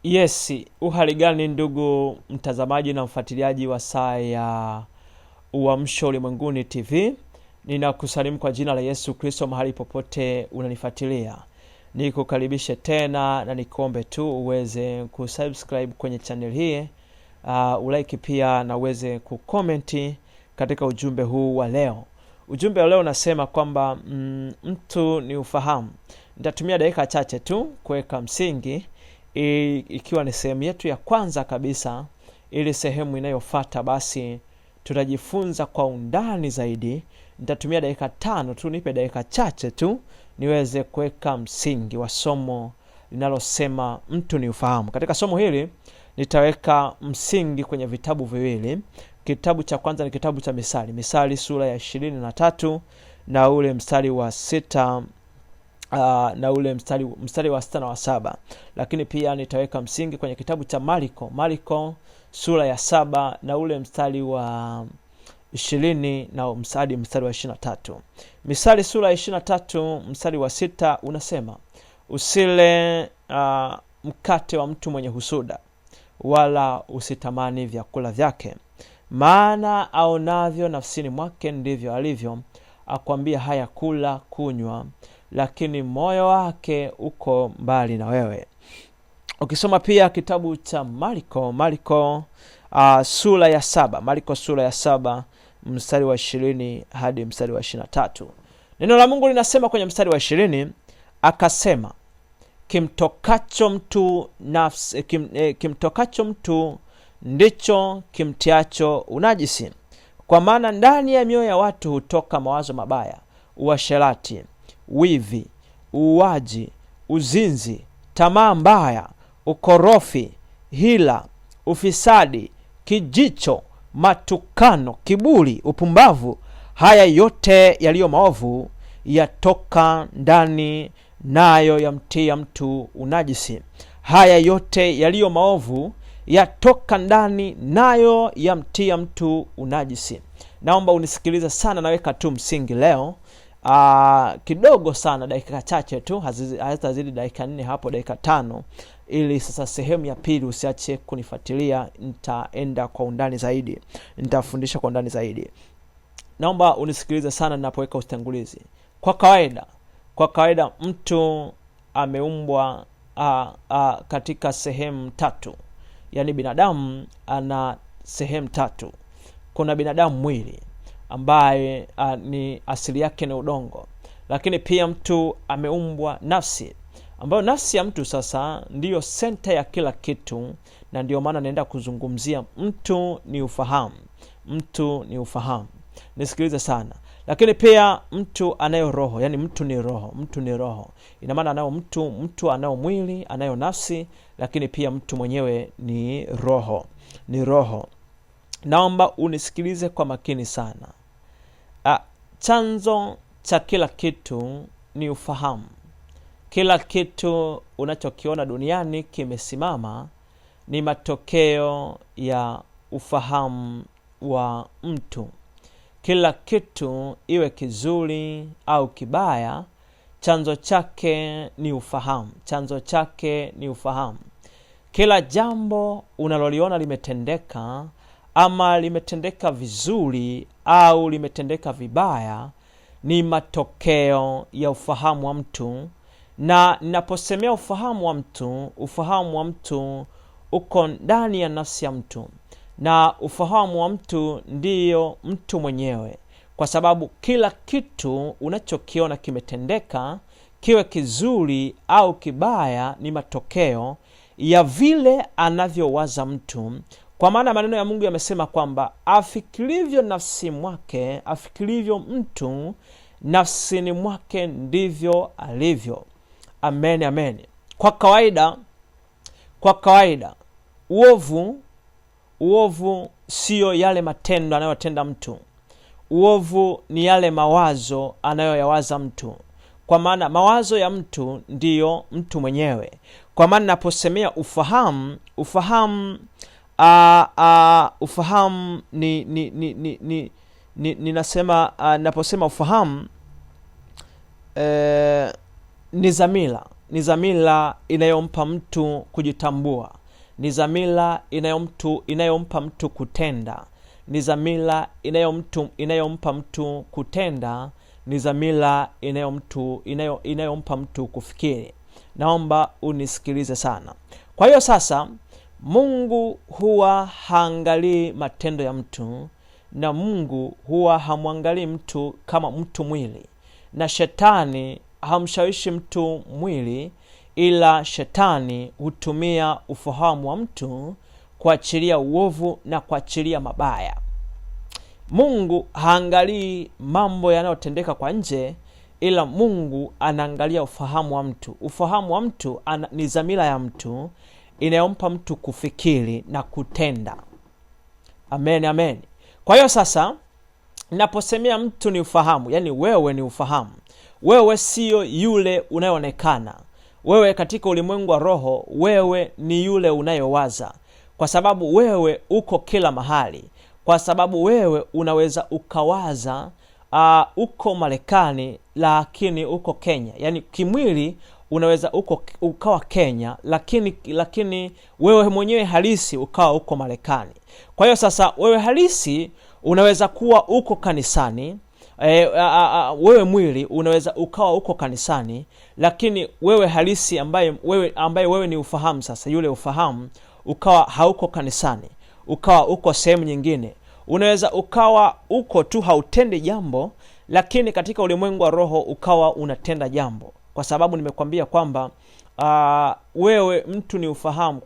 Yes, uhali gani ndugu mtazamaji na mfuatiliaji wa Saa ya Uamsho Ulimwenguni TV. Ninakusalimu kwa jina la Yesu Kristo mahali popote unanifuatilia. Nikukaribishe tena na nikuombe tu uweze kusubscribe kwenye channel hii, ulike pia na uweze kukomenti katika ujumbe huu wa leo. Ujumbe wa leo unasema kwamba mtu ni ufahamu. Nitatumia dakika chache tu kuweka msingi, ikiwa ni sehemu yetu ya kwanza kabisa, ili sehemu inayofuata basi tutajifunza kwa undani zaidi. Nitatumia dakika 5 tu, nipe dakika chache tu niweze kuweka msingi wa somo linalosema mtu ni ufahamu. Katika somo hili nitaweka msingi kwenye vitabu viwili. Kitabu cha kwanza ni kitabu cha Misali, Misali sura ya 23 na ule mstari wa 6, na ule mstari wa 6 na wa 7. Lakini pia nitaweka msingi kwenye kitabu cha Marko, Marko sura ya 7 na ule mstari wa 20 na hadi mstari wa 23. Misali sura ya 23 mstari wa 6 unasema, usile mkate wa mtu mwenye husuda, wala usitamani vyakula vyake, maana aonavyo nafsini mwake ndivyo alivyo. Akwambia haya, kula, kunywa, lakini moyo wake uko mbali na wewe. Ukisoma pia kitabu cha Marko, Marko sura ya 7, Marko sura ya 7 mstari wa 20 hadi mstari wa 23. Neno la Mungu linasema kwenye mstari wa 20, akasema, kimtokacho mtu nafsi, kimtokacho mtu ndicho kimtiacho unajisi. Kwa maana ndani ya mioyo ya watu hutoka mawazo mabaya, uasherati, wivi, uuaji, uzinzi, tamaa mbaya, ukorofi, hila, ufisadi, kijicho, matukano, kiburi, upumbavu. Haya yote yaliyo maovu yatoka ndani, nayo yamtia mtu unajisi. Haya yote yaliyo maovu yatoka ndani, nayo yamtia mtu unajisi. Naomba unisikilize sana, naweka tu msingi leo. Kidogo sana, dakika chache tu, hazitazidi dakika 4 hapo, dakika 5, ili sasa sehemu ya pili usiache kunifuatilia. Nitaenda kwa undani zaidi, nitafundisha kwa undani zaidi. Naomba unisikilize sana ninapoweka utangulizi. Kwa kawaida mtu ameumbwa katika sehemu tatu. Yaani binadamu ana sehemu tatu. Kuna binadamu mwili ambaye ni asili yake ni udongo. Lakini pia mtu ameumbwa nafsi, ambayo nafsi ya mtu sasa ndiyo senta ya kila kitu, na ndiyo maana naenda kuzungumzia mtu ni ufahamu. Mtu ni ufahamu. Nisikilize sana. Lakini pia mtu anayo roho, yani mtu ni roho, mtu ni roho. Ina maana anao mtu, mtu anao mwili, anayo nafsi, lakini pia mtu mwenyewe ni roho, ni roho. Naomba unisikilize kwa makini sana. Chanzo cha kila kitu ni ufahamu. Kila kitu unachokiona duniani kimesimama ni matokeo ya ufahamu wa mtu. Kila kitu, iwe kizuri au kibaya, chanzo chake ni ufahamu. Chanzo chake ni ufahamu. Kila jambo unaloliona limetendeka, ama limetendeka vizuri au limetendeka vibaya, ni matokeo ya ufahamu wa mtu. Na ninaposemea ufahamu wa mtu, ufahamu wa mtu uko ndani ya nafsi ya mtu. Na ufahamu wa mtu ndiyo mtu mwenyewe, kwa sababu kila kitu unachokiona kimetendeka, kiwe kizuri au kibaya, ni matokeo ya vile anavyowaza mtu. Kwa maana maneno ya Mungu yamesema kwamba afikirivyo nafsi mwake, afikirivyo mtu nafsini mwake ndivyo alivyo. Amen, amen. Kwa kawaida uovu sio yale matendo anayotenda mtu. Uovu ni yale mawazo anayoyawaza mtu. Kwa maana mawazo ya mtu ndiyo mtu mwenyewe. Kwa maana naposemea ufahamu, ufahamu ni, ni, ni, ni, ni, ni, ninasema, naposema ufahamu, ni dhamira. ni dhamira inayompa mtu kujitambua, ni dhamira inayompa mtu kutenda, ni dhamira inayompa mtu kutenda, ni dhamira inayompa mtu kufikiri. Naomba unisikilize sana. Kwa hiyo sasa, Mungu huwa haangalii matendo ya mtu, na Mungu huwa hamwangalii mtu kama mtu mwili, na shetani hamshawishi mtu mwili, ila shetani hutumia ufahamu wa mtu kuachilia uovu na kuachilia mabaya. Mungu haangalii mambo yanayotendeka kwa nje, ila Mungu anaangalia ufahamu wa mtu. Ufahamu wa mtu ni dhamira ya mtu inayompa mtu kufikiri na kutenda. Amen, amen. Kwa hiyo sasa, naposemea mtu ni ufahamu, yani wewe ni ufahamu. Wewe sio yule unayeonekana. Wewe katika ulimwengu wa roho, wewe ni yule unayewaza, kwa sababu wewe uko kila mahali, kwa sababu wewe unaweza ukawaza uko Marekani lakini uko Kenya. Yani kimwili unaweza ukawa Kenya, lakini wewe mwenyewe halisi ukawa uko Marekani. Kwa hiyo sasa wewe halisi unaweza kuwa uko kanisani, wewe mwili unaweza ukawa uko kanisani, lakini wewe halisi ambaye wewe ni ufahamu sasa, yule ufahamu ukawa hauko kanisani, ukawa uko sehemu nyingine. Unaweza ukawa uko tu hautendi jambo, lakini katika ulimwengu wa roho ukawa unatenda jambo. Kwa sababu nimekwambia kwamba wewe mtu ni ufahamu,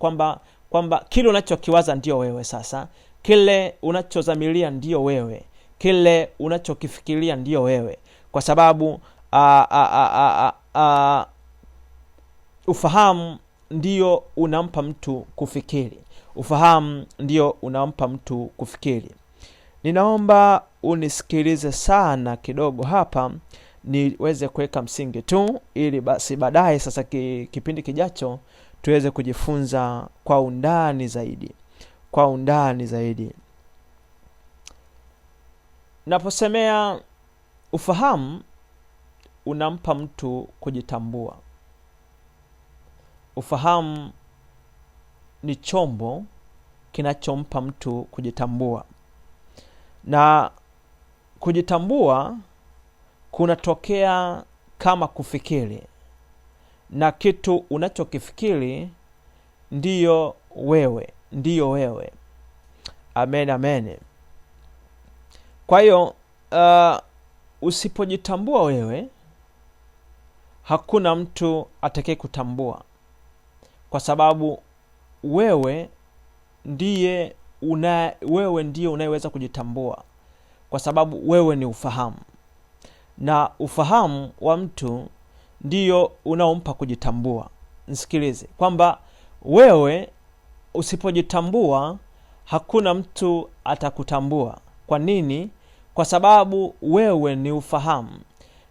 kwamba kile unachokiwaza ndio wewe sasa, kile unachozamilia ndio wewe, kile unachokifikiria ndio wewe. Kwa sababu ufahamu ndio unampa mtu kufikiri. Ufahamu ndio unampa mtu kufikiri. Ninaomba unisikilize sana kidogo hapa niweze kuweka msingi tu, ili basi baadaye sasa kipindi kijacho tuweze kujifunza kwa undani zaidi. Kwa undani zaidi. Naposemea ufahamu unampa mtu kujitambua. Ufahamu ni chombo kinachompa mtu kujitambua. Na kujitambua kunatokea kama kufikiri, na kitu unachokifikiri ndiyo wewe, ndiyo wewe. Amen, amen. Kwa hiyo usipojitambua wewe, hakuna mtu atakaye kutambua, kwa sababu wewe ndiye unayeweza kujitambua, kwa sababu wewe ni ufahamu, na ufahamu wa mtu ndiyo unaompa kujitambua. Nisikilize kwamba wewe usipojitambua hakuna mtu atakutambua. Kwa nini? Kwa sababu wewe ni ufahamu,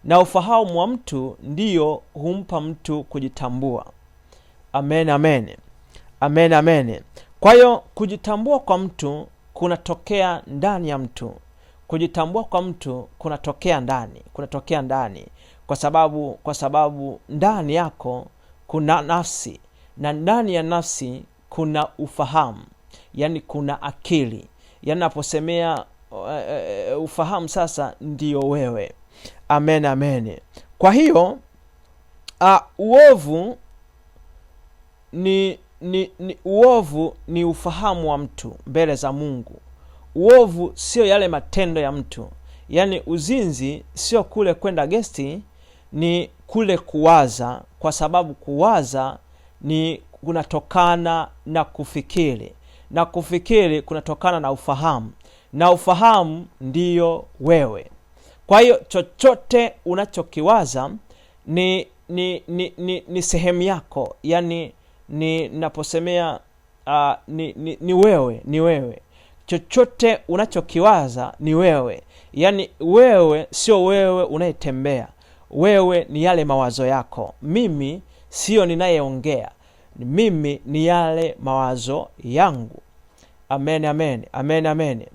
na ufahamu wa mtu ndiyo humpa mtu kujitambua. Amen, amen. Amen, amen. Kwa hiyo kujitambua kwa mtu kunatokea ndani ya mtu. Kujitambua kwa mtu kunatokea ndani, kunatokea ndani. Kwa sababu ndani yako kuna nafsi, na ndani ya nafsi kuna ufahamu, yani kuna akili. Yani naposemea ufahamu sasa ndio wewe. Amen, amen. Kwa hiyo uovu ni uovu ni ufahamu wa mtu mbele za Mungu. Uovu sio yale matendo ya mtu. Yani uzinzi sio kule kwenda gesti, ni kule kuwaza, kwa sababu kuwaza ni kunatokana na kufikiri, na kufikiri kunatokana na ufahamu, na ufahamu ndiyo wewe. Kwa hiyo chochote unachokiwaza ni sehemu yako. Yani ni naposemea ni wewe, ni wewe. Chochote unachokiwaza ni wewe. Yani wewe sio wewe unayetembea, wewe ni yale mawazo yako. Mimi sio ninayeongea, mimi ni yale mawazo yangu. Amen, amen. Amen, amen.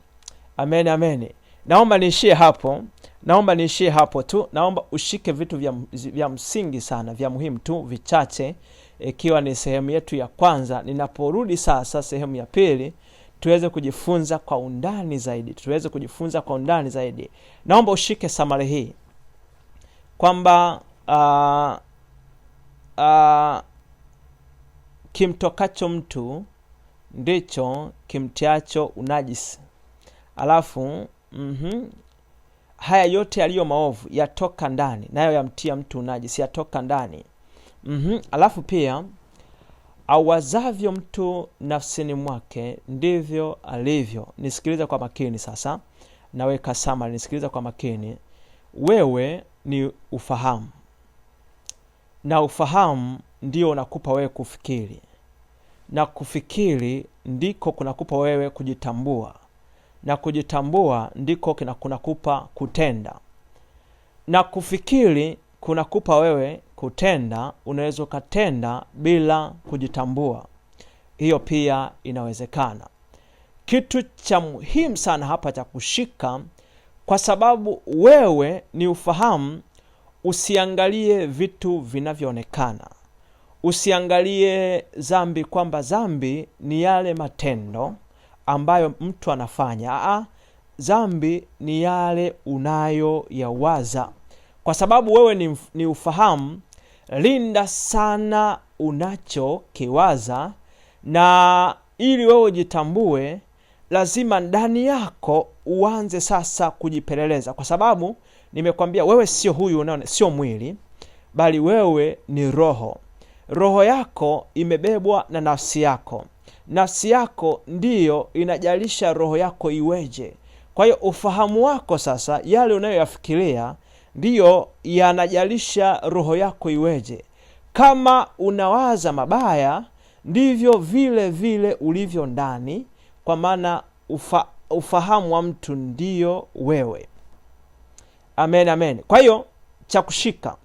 Amen, amen. Naomba niishie hapo. Naomba niishie hapo tu. Naomba ushike vitu vya msingi sana, vya muhimu tu vichache, ikiwa ni sehemu yetu ya kwanza. Ninaporudi sasa sehemu ya pili, tuweze kujifunza kwa undani zaidi, tuweze kujifunza kwa undani zaidi. Naomba ushike samari hii kwamba kimtokacho mtu ndicho kimtiacho unajisi. Alafu haya yote yaliyo maovu yatoka ndani, nayo yamtia mtu unajisi, yatoka ndani. Alafu pia awazavyo mtu nafsini mwake ndivyo alivyo. Nisikilize kwa makini sasa, naweka summary, nisikilize kwa makini. Wewe ni ufahamu, na ufahamu ndio unakupa wewe kufikiri, na kufikiri ndiko kunakupa wewe kujitambua, na kujitambua ndiko kunakupa kutenda, na kufikiri kunakupa wewe kutenda. Unaweza ukatenda bila kujitambua, hiyo pia inawezekana. Kitu cha muhimu sana hapa cha kushika, kwa sababu wewe ni ufahamu, usiangalie vitu vinavyoonekana, usiangalie dhambi kwamba dhambi ni yale matendo ambayo mtu anafanya. Dhambi ni yale unayoyawaza. Kwa sababu wewe ni ufahamu, linda sana unachokiwaza, na ili wewe ujitambue, lazima ndani yako uanze sasa kujipeleleza, kwa sababu nimekwambia wewe sio huyu unaona, sio mwili, bali wewe ni roho. Roho yako imebebwa na nafsi yako. Nafsi yako ndiyo inajalisha roho yako iweje. Kwa hiyo ufahamu wako sasa, yale unayoyafikiria ndiyo yanajalisha roho yako iweje. Kama unawaza mabaya, ndivyo vile vile ulivyo ndani, kwa maana ufahamu wa mtu ndiyo wewe. Amen, amen. Kwa hiyo cha kushika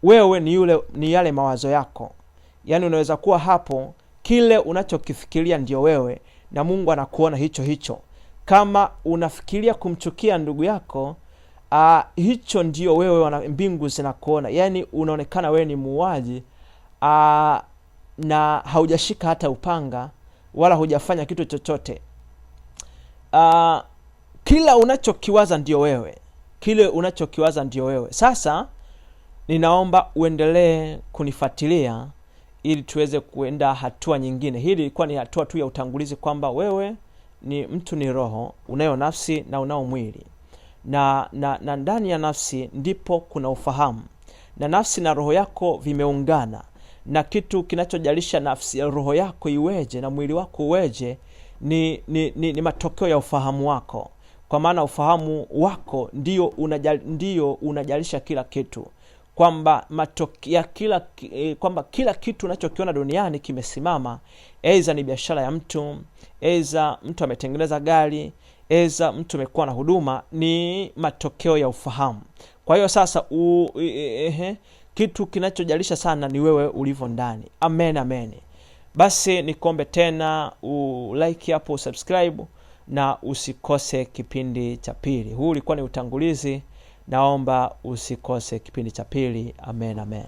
wewe ni yule, ni yale mawazo yako. Yaani unaweza kuwa hapo, kile unachokifikiria ndio wewe, na Mungu anakuona hicho hicho. Kama unafikiria kumchukia ndugu yako, hicho ndio wewe, mbingu zinakuona. Yaani unaonekana wewe ni muuaji, na haujashika hata upanga wala hujafanya kitu chochote. Kila unachokiwaza ndio wewe. Kile unachokiwaza ndio wewe. Sasa ninaomba uendelee kunifuatilia ili tuweze kuenda hatua nyingine. Hili ilikuwa ni hatua tu ya utangulizi kwamba wewe ni mtu, ni roho, unayo nafsi na unao mwili. Na ndani ya nafsi ndipo kuna ufahamu. Na nafsi na roho yako vimeungana. Na kitu kinachojalisha nafsi ya roho yako iweje na mwili wako uweje ni matokeo ya ufahamu wako. Kwa maana ufahamu wako ndio unajalisha kila kitu. Kwamba matokeo ya kila kwamba kila kitu unachokiona duniani kimesimama, aidha ni biashara ya mtu, aidha mtu ametengeneza gari, aidha mtu amekuwa na huduma, ni matokeo ya ufahamu. Kwa hiyo sasa kitu kinachojalisha sana ni wewe ulivyo ndani. Amen, amen. Basi nikombe tena u like hapo, usubscribe na usikose kipindi cha pili. Huu ulikuwa ni utangulizi. Naomba usikose kipindi cha pili. Amen, amen.